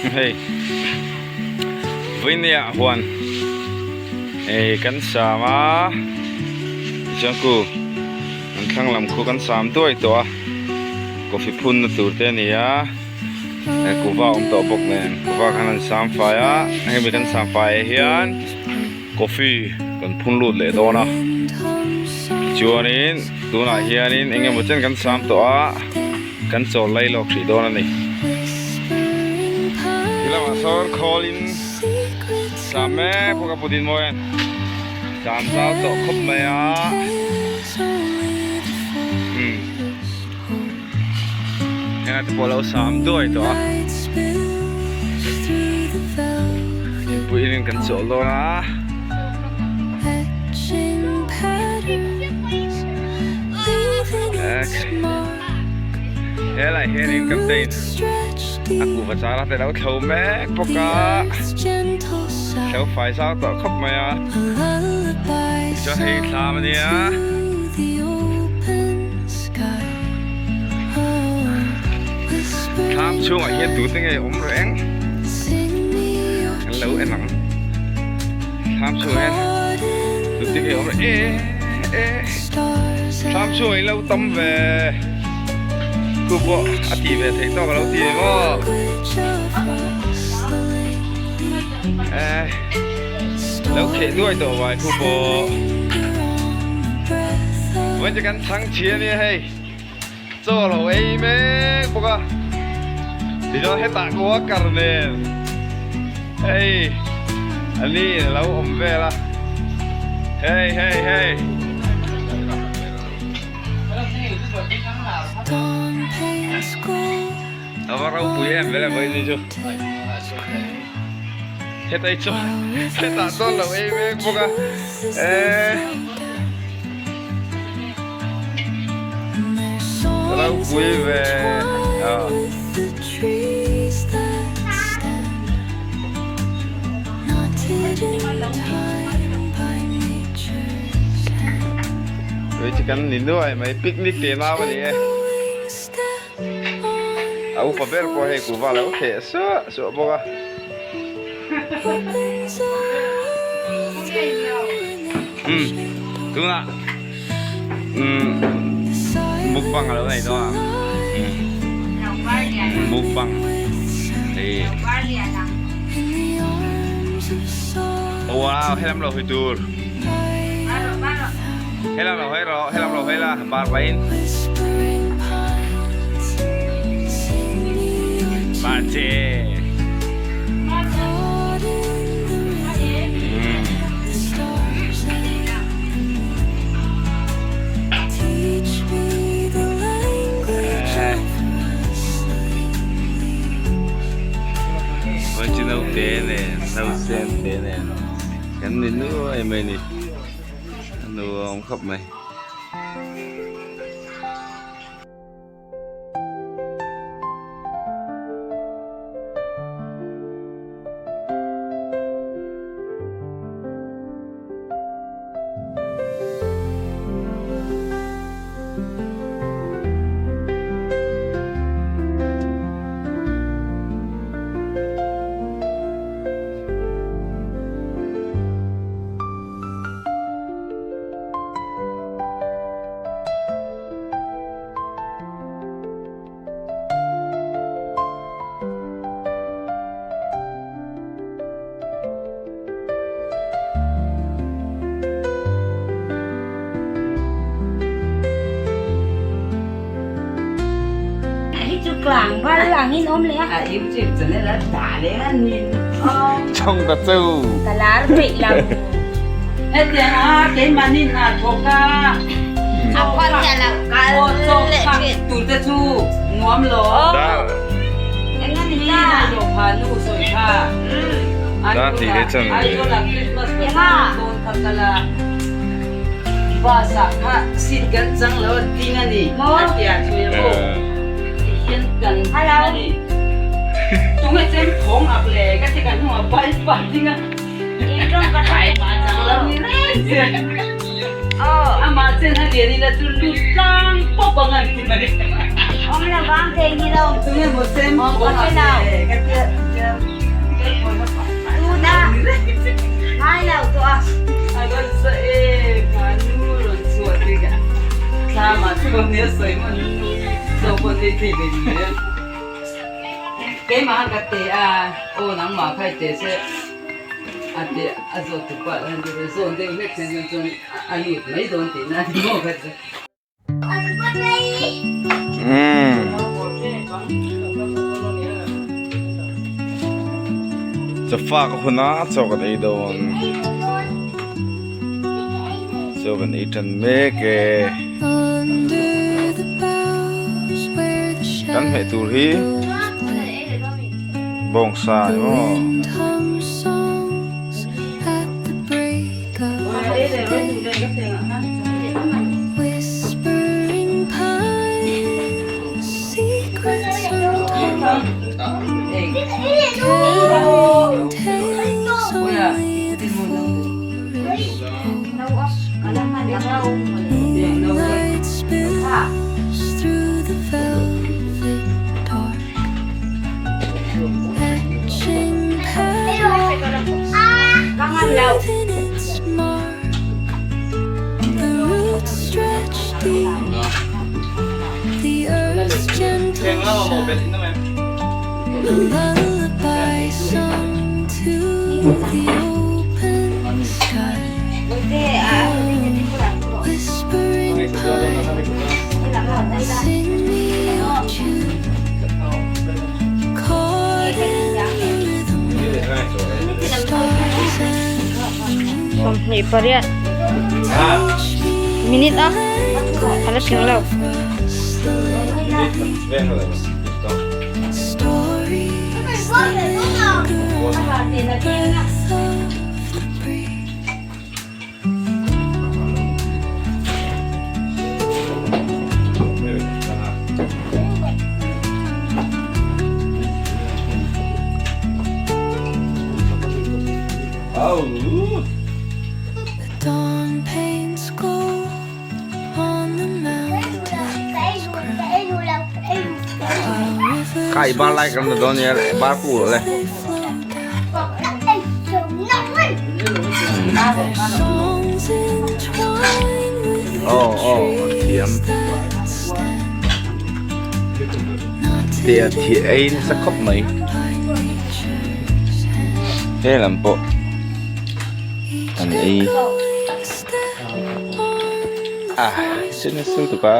Hei vawinia huan ei kan sam a tichuan khu an thlang lam khu kan sam duai tawh a coffee phun na tur te a ni a kuhva a awm tawh bawk nen kuhva khan an sam fai a hemi kan sam fai ah hian coffee kan phun lut leh dawn a tichuanin tunah hianin eng emaw chen kan sam tawh a. Kan chawl lai lawk hrih dawn a ni. Ti lamah sawn khawlin sam mek bawk a Pu Dinmawia'n sam zau tawh khawp mai a. Umm hengah te pawh a lo sam duai tawh a. Thingpui in kan chawl dawn a. Helai hianin captain a kuhva chara te lo thlo mek bawk a thlo fai zau tawh khawp mai a tichuan hei thlam a nia thlam chhungah hian tute nge awm reng kan lo en ang thlam chhungah hian tute nge awm reng e e Thlam chhung in lo tam ve khu pawh a tih ve theih tawk a lo ti em aw eh lo kheh nuai tawh vai khu pawh vawiin chu kan chhang chhi a nia hei chaw lo ei mek bawk a tichuan hetah ka worker nen hei a ni in a lo awm vel a hei hei hei. A va ropui em vele vawiin ni chu hetai chu hetah chuan lo ei mek bawk a eh. Ropui ve a. Tui chu kan ni nuai mai picnic tih nau a ni e. A upa ber pawh hei kuhva lo theh suah suah bawk a. Umm tunah umm mukbang a lo nei dawn ang umm mukbang hei wow helam lo hawi tur helam lo hawi rawh helam lo hawi la bar pahin bar che. Te nen nausen te nen kan ni nuai mai ni a nuam khawp mai. Chong ta chu. Dar hnih leh chan ve. Chawfa ka hun a chaw kan ei dawn chaw kan ei tan mek e kan hmeh tur hi bawngsa ni maw. 28 minute a a la tling lo. Kha i bar lai kan la dawn nia bar pu rawh le. Aw aw thiam tia thi ei nasa khawp mai he lam pawh an ei a sen nasa lutuk a.